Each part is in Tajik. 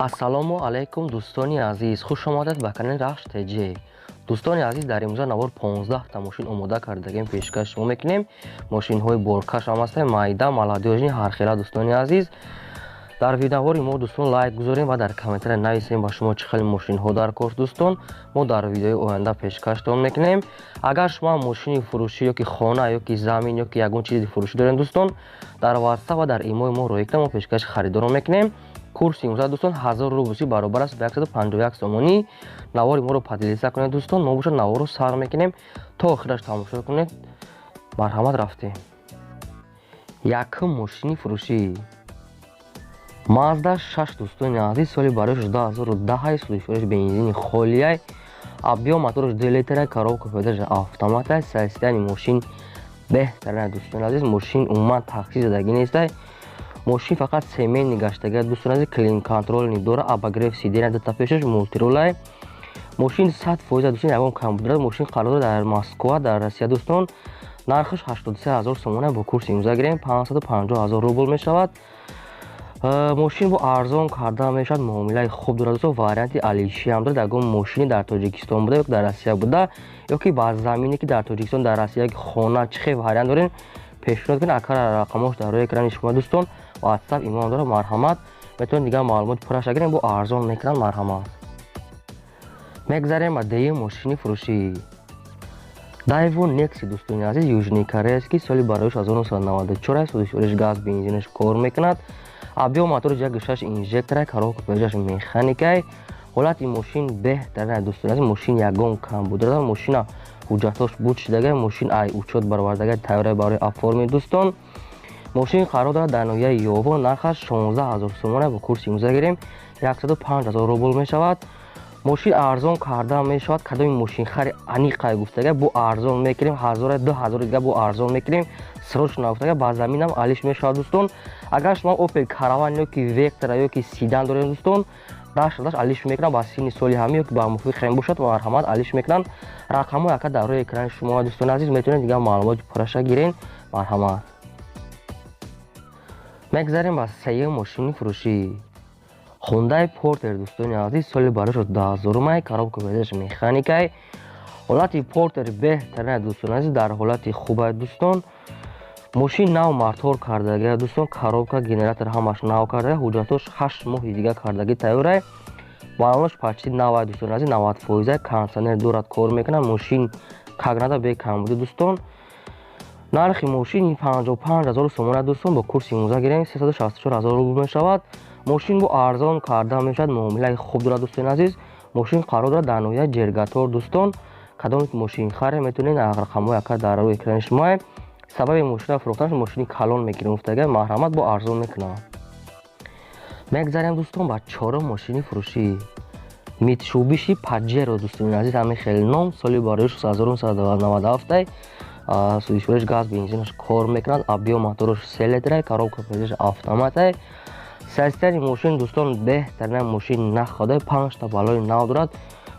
Ассалому алайкум, дӯстони азиз, хуш омадед ба канали Рахш ТЖ. Дӯстони азиз, дар имрӯза навор 15 та мошин омода кардагем, пешкаш шумо мекунем. Мошинҳои боркаш ҳам ҳастанд, майда, молодёжный, ҳархела. Дӯстони азиз, дар видеовори мо, дӯстон, лайк гузорем ва дар комментария нависем, ба шумо чӣ хел мошинҳо дар кор. Дӯстон, мо дар видеои оянда пешкаштон мекунем. Агар шумо мошини фурӯшӣ ёки хона ёки замин ёки ягон чизи фурӯшӣ дорем, дӯстон, дар Ватсап ва дар имои мо роҳӣ кунем, мо пешкаши харидорон мекунем. Курси имрӯза, дӯстон, 1000 рубл баробар аст ба 151 сомонӣ. Навори моро поделиться кунед, дӯстон. Мо бошад, наворро сар мекунем, то охираш тамошо кунед. Марҳамат, рафтем. Якум мошини фурӯшӣ Мазда 6, дӯстони азиз, соли барои 2010, сӯзишвориш бензини холияй, объём мотораш 2 литра, коробка передач автоматай. Состояние мошин беҳтарина, дӯстони азиз. Мошин умуман такси задагӣ нестай, мошин фақат семейный гаштага, дӯстони азиз. Климат контроль дора, обогрев сиденья дута пешаш, мультирулай. Мошин 100%, дӯстон, ягон камбуд дорад. Мошин қарор дорад дар Москва, дар Россия, дӯстон. Нархаш 83 000 сомона, бо курси имрӯза гирем, 550 000 рубл мешавад. Мошин бо арзон карда мешавад, муомилаи хуб дорад, дӯстон. Варианти алиши ҳам дорад. Ягон мошини дар Тоҷикистон буда ё дар Россия буда ёки ба замине ки дар Тоҷикистон, дар Россия, хона, чӣ хел вариант дорем, пешниҳод кунед. Акара рақамош дар рӯи экрани шумо, дӯстон, Ватсап, имон дорад. Марҳамат, метавонед дигар маълумоти пурраша гирем, бо арзон мекунанд. Марҳамат, мегзарем ба дуюм мошини фурӯшӣ. Дайву Некси, дӯстони азиз, южный корейский, соли бароиш 1994, сӯзишвориш газ, бензинаш кор мекунад, объём мотораш 1,6 инжектора, коробка передач механикай. Ҳолати мошин беҳтарина, дӯстони азиз. Мошин ягон камбуд дорад. Мошина ҳуҷҷатҳош буд шудага, мошин ай учёт баровардага, тайёра барои оформить. Дӯстон, мошин қарор дорад дар ноҳияи Ёвон, нархаш 16 000 сомона, бо курси имрӯза гирем, 105 000 рубл мешавад. Мошин арзон карда мешавад. Кадоми мошинхари аниқай гуфтага, бо арзон мекунем, ҳазора, 2000 дига бо арзон мекунем, срочно гуфтага, ба заминам алиш мешавад. Дӯстон, агар шумо Опел Караван ёки Вектора ёки седан дорем, дӯстон, даш алиш мекунам, ба синни соли ҳами ёки ба мувофиқи хем бошад, марҳамат, алиш мекунанд. Рақамҳои ака дар рӯи экрани шумо, дӯстони азиз, метавонед дигар маълумоти пурраша гирен. Марҳамат, мегзарем ба сеюм мошини фурӯшӣ. Хундай Портер, дӯстони азиз, соли барои 2000-умай, коробка передач механикай. Ҳолати Портер беҳтарина, дӯстони азиз, дар ҳолати хубай. Дӯстон, мошин нав мотор кардага, дӯстон, коробка, генератор ҳамаш нав кардага, ҳуҷҷатош 8 моҳи дига кардагӣ тайёрай, балонош почти навай, дӯстони азиз, 90%, кондитсионер дорад, кор мекунад. Мошин как надо, бекамбудӣ, дӯстон. Нархи мошин 55 000 сомона, дӯстон, бо курси имрӯза гирем, 364 000 рубл мешавад. Мошин бо арзон карда мешавад, муомилаи хуб дорад, дӯстони азиз. Мошин қарор дорад дар ноҳияи Ҷергатор. Дӯстон, кадоме мошинхаре, метавонед, рақамҳои ака дар рӯи экрани шумоа. Сабаби мошина фурӯхтанаш мошини калон мегирем гуфтага, марҳамат, бо арзон мекунад. Мегзарем, дӯстон, ба чорум мошини фурӯшӣ. Митсубиши Паджеро, дӯстони азиз, ҳамин хел ном, соли барои 1997, сӯзишвориш газ, бензинаш кор мекунад, объём мотораш 3 литра, коробка передач автоматай. Состояние мошин, дӯстон, беҳтарина. Мошин находа, панҷта балони нав дорад.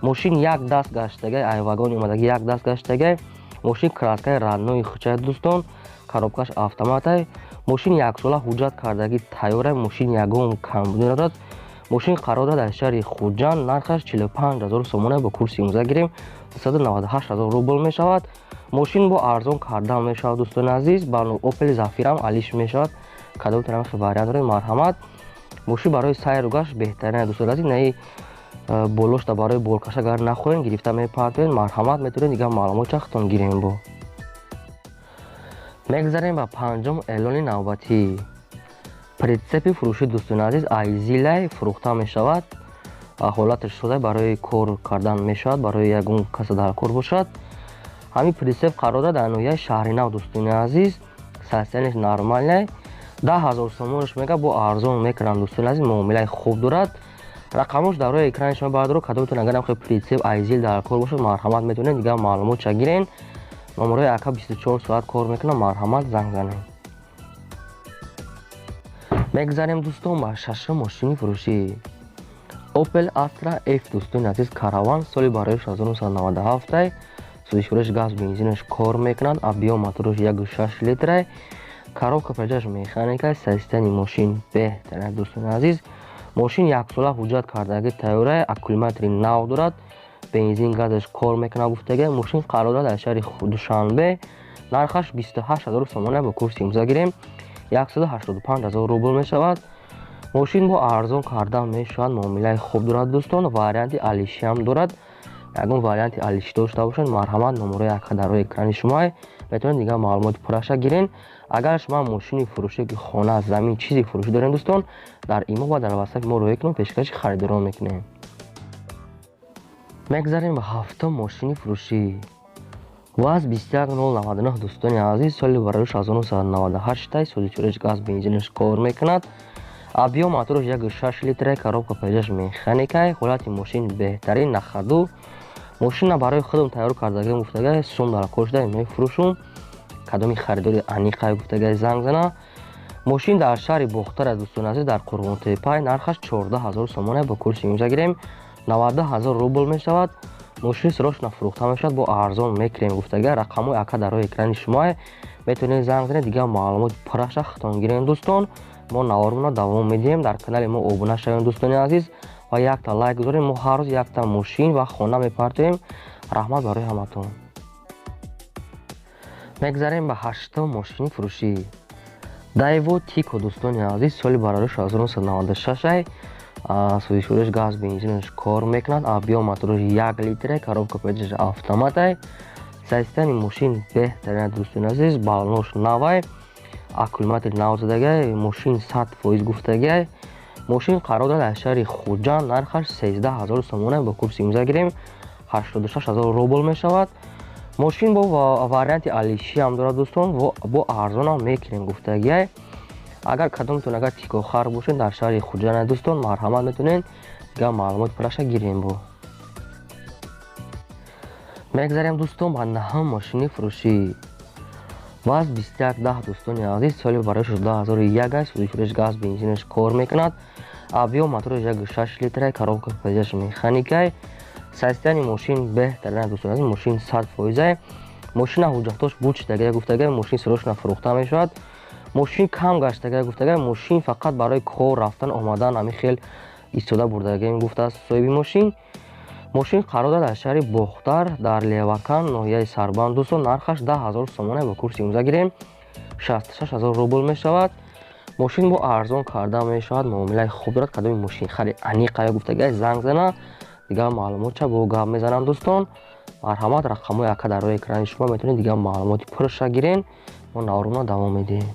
Мошин як даст гаштагай, ай вагони омадаги як даст гаштагай. Мошин краскаи родной хучай, дӯстон, коробкаш автоматай. Мошин яксола ҳуҷҷат кардагӣ тайёра. Мошин ягон камбудӣ надорад. Мошин қарор дорад дар шаҳри Хуҷанд, нархаш 45 000 сомона, бо курси имрӯза гирем, 298 000 рубл мешавад. Мошин бо арзон карда мешавад, дӯстони азиз. Ба Опел Зафирам алиш мешавад. Кадом тарафи вариант доред, марҳамат. Мошин барои сайру гашт беҳтарина, дӯстони азиз. Наи болошта барои боркаш агар нахоҳем, гирифта мепартоед. Марҳамат, метавонед дигар маълумот чахтон гирем. Бо мегзарем ба панҷум эълони навбатӣ. Прицепи фурӯши, дӯстони азиз, ай ЗИЛай фурӯхта мешавад. Ҳолаташ сода, барои кор кардан мешавад. Барои ягон каса дар кор бошад, ҳамин прицеп қарор дорад дар ноҳияи Шаҳринав, дӯстони азиз. Состояние ш нормальный, 10 000 сомонаш мега, бо арзон мекунанд, дӯстони азиз, муомилаи хуб дорад. Рақамош дар рӯи экрани шумо бардоро. Кадомтон агар ҳам прицеп ай ЗИЛ дар кор бошад, марҳамат, метавонед дигар маълумотша гирен. Номерои ака 24 соат кор мекунад, марҳамат, занг занед. Мегзарем, дӯстон, ба шашум мошини фурӯшӣ. Опел Астра Ф, дӯстони азиз, караван, соли барои 1997, сӯзишвориш газ, бензинаш кор мекунад, объём мотораш 1,6 литрай, коробка передач механика. Состояние мошин беҳтарин, дӯстони азиз. Мошин яксола ҳуҷҷат кардаги тайёра, аккумулятори нав дорад, бензин газаш кор мекунад гуфтага. Мошин қарор дорад дар шаҳри Душанбе, нархаш 28 000 сомона, бо курси имрӯза гирем 185 000 рубл мешавад. Мошин бо арзон карда мешавад, муомилаи хуб дорад дӯстон, варианти алишиам дорад. Ягон варианти алишӣ дошта бошед, марҳамат, номерои ака дар рӯи экрани шумо, метавонед дигар маълумоти пурраша гирен. Агар шумо мошини фурӯшӣ ки хона, замин, чизи фурӯшӣ дорем дӯстон, дар имо ва дар ватсапи мо роҳӣ кунем, пешкаши харидорон мекунем. Мегзарем ба ҳафтум мошини фурӯшӣ. ВАЗ 21099, дӯстони азиз, соли барои 1998, сӯзишвориш газ, бензинаш кор мекунад. Объём мотораш 1,6 литра, коробка передач механикай, ҳолати мошин беҳтарин, на ходу. Мошина барои худам тайёр кардагим гуфтага, сум дар кор шуда мефурӯшум. Кадоми харидори аниқай гуфтага, занг зана. Мошин дар шаҳри Бохтар аст дӯстони азиз, дар Қурғонтепай, нархаш 14 000 сомона, бо курси имрӯза гирем 92 000 рубл мешавад. Мошин срочно фурӯхта мешавад, бо арзон мекунем гуфтага. Рақамҳои ака дар рӯи экрани шумо, метавонед занг занед, дигар маълумоти пурраша худтон гирем дӯстон. Мо навормонро давом медиҳем. Дар канали мо обуна шавем дӯстони азиз ва якта лайк гузорем. Мо ҳар рӯз якта мошин ва хона мепартоем. Раҳмат барои ҳаматон. Мегзарем ба ҳаштум мошини фурӯшӣ. Дайво Тико, дӯстони азиз, соли барои 1996, сӯзишвориш газ, бензинаш кор мекунад. Объём мотораш 1 литра, коробка передач автоматай. Состояние мошин беҳтарин дӯстони азиз, баллонош навай, аккумулятори нав задагай, мошин 100% гуфтагай. Мошин қарор дорад дар шаҳри Хуҷанд, нархаш 13 000 сомона, бо курси имрӯза гирем 86 000 рубл мешавад. Мошин бо варианти алишиам дорад дӯстон, бо арзонам мекунем гуфтагиай. Агар кадомтон агар тикохар бошед, дар шаҳри Хуҷанд дӯстон, марҳамат, метавонед дигар маълумоти пурраша гирем. Бо мегзарем дӯстон ба наҳум мошини фурӯшӣ. ВАЗ 2110, дӯстони азиз, соли барои 2001 аст, сӯзишвориш газ, бензинаш кор мекунад. Объём мотораш 1,6 литра, коробка передач механикай. Состояние мошин беҳтарин дӯстони азиз, мошин 100%. Мошина ҳуҷҷатош буд шудагия гуфтагия, мошин срочно фурӯхта мешавад. Мошин кам гаштагия гуфтагия, мошин фақат барои кор рафтан омадан ҳамин хел истода бурдагием гуфтааст соҳиби мошин. Мошин қарор дорад дар шаҳри Бохтар, дар Левакан, ноҳияи Сарбанд дӯстон, нархаш 10 000 сомона, бо курси имрӯза гирем 66 000 рубл мешавад. Мошин бо арзон карда мешавад, муомилаи хуб дорад. Кадоми мошинхари аниқая гуфтагия, занг зана, дигар маълумотча бо гап мезанам дӯстон. Марҳамат, рақамҳои ака дар рӯи экрани шумо, метавонед дигар маълумоти пурраша гирен. Мо наворона давом медиҳем.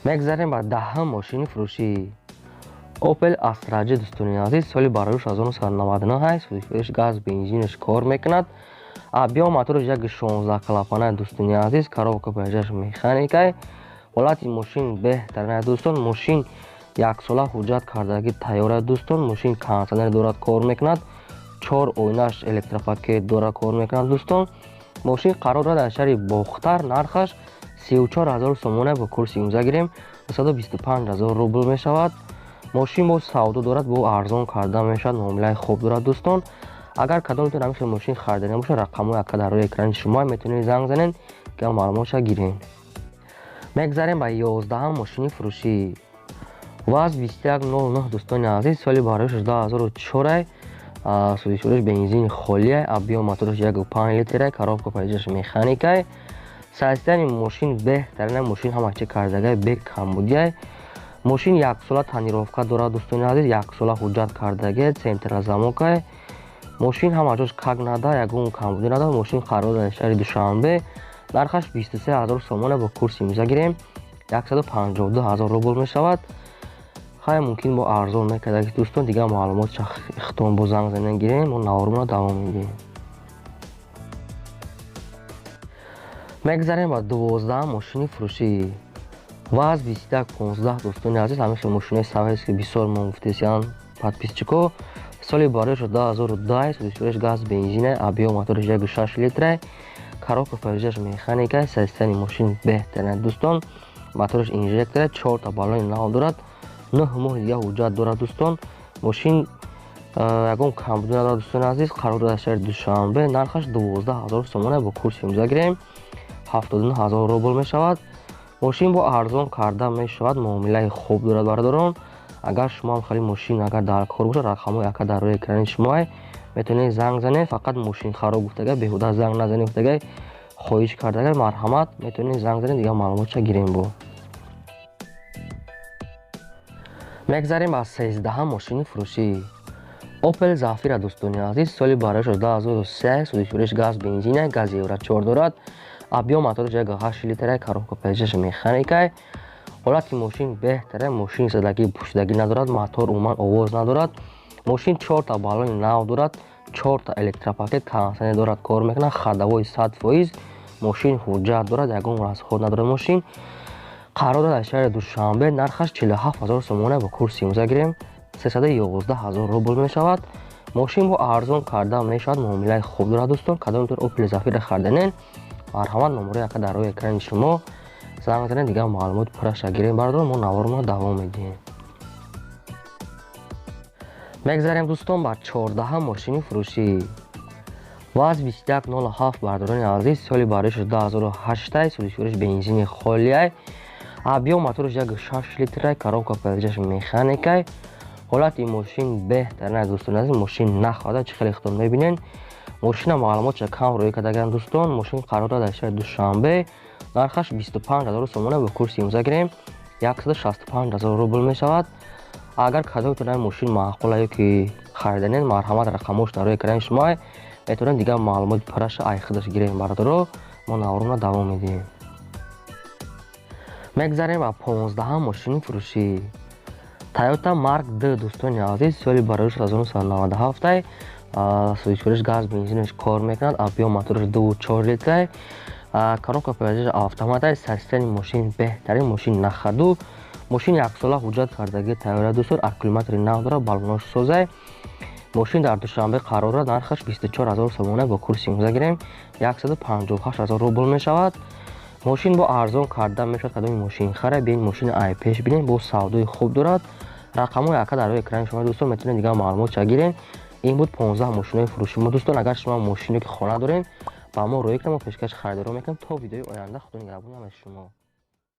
Мегзарем ба даҳум мошини фурӯшӣ. Опел Астра Ҷ, дӯстони азиз, соли барои 1999, сӯзишвориш газ, бензинаш кор мекунад. Объём мотораш 1,16 клапана, дӯстони азиз, коробка передач механикай. Ҳолати мошин беҳтарин дӯстон, мошин яксола ҳуҷҷат кардагӣ тайёра дӯстон, мошин кондитсионер дорад, кор мекунад, чор оинаш электропакет дорад, кор мекунад дӯстон. Мошин қарор дорад дар шаҳри Бохтар, нархаш 34 000 сомона, бо курси имрӯза гирем 225 000 рубл мешавад. Мошин бо савдо дорад, бо арзон карда мешавад, муомилаи хуб дорад дӯстон. Агар кадомтон ҳамин хел мошин хариданӣ бошад, рақамҳои ака дар рӯи экрани шумо, метавонед занг занед, дигар маълумотша гиред. Мегзарем ба 11-ум мошини фурӯшӣ. ВАЗ 2109, дӯстони азиз, соли барои 2004, сӯзишвориш бензини холия, объём мотораш 1,5 литра, коробка передач механикай. Состояние мошин беҳтарина, мошин ҳама чи кардагай, бе камбудиай. Мошин яксола тонировка дорад дӯстони азиз, яксола ҳуҷҷат кардагай, центрозамкай. Мошин ҳама ҷош как нада, ягон камбудӣ надорад. Мошин қарор дорад шаҳри Душанбе, нархаш 23 000 сомона, бо курси имрӯза гирем 152 000 рубл мешавад. Хай, мумкин бо арзон мекардаги дӯстон, дигар маълумот худтон бо занг занен гирем. Мо навормонро давом медиҳем. Мегзарем ба 12-ум мошини фурӯшӣ. ВАЗ 2115, дӯстони азиз, ҳамин хел мошинои советский бисёр мо гуфтесиян подписчико. Соли барои 2010, сӯзишвориш газ, бензина, объём мотораш 1,6 литра, коробка передач механика. Состояние мошин беҳтарин дӯстон, мотораш инжектора, чорта баллони нав дорад, 9 моҳ дигар ҳуҷҷат дорад дӯстон. Мошин ягон камбудӣ надорад дӯстони азиз, қарор дорад шаҳри Душанбе, нархаш 12 000 сомона, бо курси имрӯза гирем 79 000 рубл мешавад. Мошин бо арзон карда мешавад, муомилаи хуб дорад бародарон. Агар шумо ҳам хеле мошин агар дар кор бошад, рақамҳои ака дар рӯи экрани шумоай, метавонед занг занед. Фақат мошин хароб гуфтагай, беҳуда занг назанед гуфтагай, хоҳиш кардагай, марҳамат, метавонед занг занед, дигар маълумотша гирем. Бо мегзарем ба 13 мошини фурӯшӣ. Opel Zafira дӯстони азиз, соли барои 2003, сӯзишвориш газ бензина, газ Евро 4 дорад. Объём мотораш 1,8 литра, коробка передач механикай. Ҳолати мошин беҳтаре, мошин задагӣ пӯшидагӣ надорад, мотор умуман овоз надорад. Мошин 4та баллони нав дорад, 4та электропакет, кондитсионер дорад, кор мекунад, ходовой 100%. Мошин ҳуҷҷат дорад, ягон расход надорад мошин. Қарор дорад дар шаҳри Душанбе, нархаш 47000 сомона, бо курси имрӯза гирем 311000 рубл мешавад. Мошин бо арзон карда мешавад, муомилаи хуб дорад дӯстон. Кадомтон Opel Zafira харданен, марҳамат, номерои ака дар рӯи экрани шумо, занг занед, дигар маълумот пурраша гирем. Бардор, мо наворро давом медиҳем. Мегзарем дӯстон ба 14 мошини фурӯшӣ. ВАЗ 2107 бардорони азиз, соли барои 2008, сӯзишвориш бензини холиай, объём мотораш 1,6 литрай, коробка передач механикай. Ҳолати мошин беҳтарин аст дӯстони азиз, мошин нахоҳад, чӣ хеле худтон мебинед. Мошина маълумотша кам рӯй кардаган дӯстон. Мошин қарор дорад дар шаҳри Душанбе, нархаш 25000 сомона, бо курси имрӯза гирем 165000 рубл мешавад. Агар кадомтон ин мошин маъқул ё ки хариданед, марҳамат, рақамҳош дар рӯи экрани шумо, метавонед дигар маълумоти пурраша ай худаш гирем. Бардоро, мо наворона давом медиҳем. Мегзарем ба 15 мошини фурӯшӣ. Toyota Mark D дӯстони азиз, соли барои 1997, сӯзишвориш газ бензинаш кор мекунад, объём мотораш 2,4 литрай, коробка передач автоматай. Состояние мошин беҳтарин, мошин нахаду, мошин яксола ҳуҷҷат кардагӣ тайёра дӯстон, аккумулятори нав дорад, баллонош созай. Мошин дар Душанбе қарор дорад, нархаш 24000 сомона, бо курси имрӯза гирем 158000 рубл мешавад. Мошин бо арзон карда мешавад, кадоми мошин харе, бин мошини ай пеш бинем, бо савдои хуб дорад. Рақамҳои ака дар рӯи экрани шумо дӯстон, метавонед дигар маълумотша гирем. Ин буд 15 мошинҳои фурӯши мо дӯстон. Агар шумо мошине ки хона доред, ба мо рӯй кунед, мо пешкаши харидорон мекунем. То видеои оянда, худо нигаҳбон ҳамаи шумо.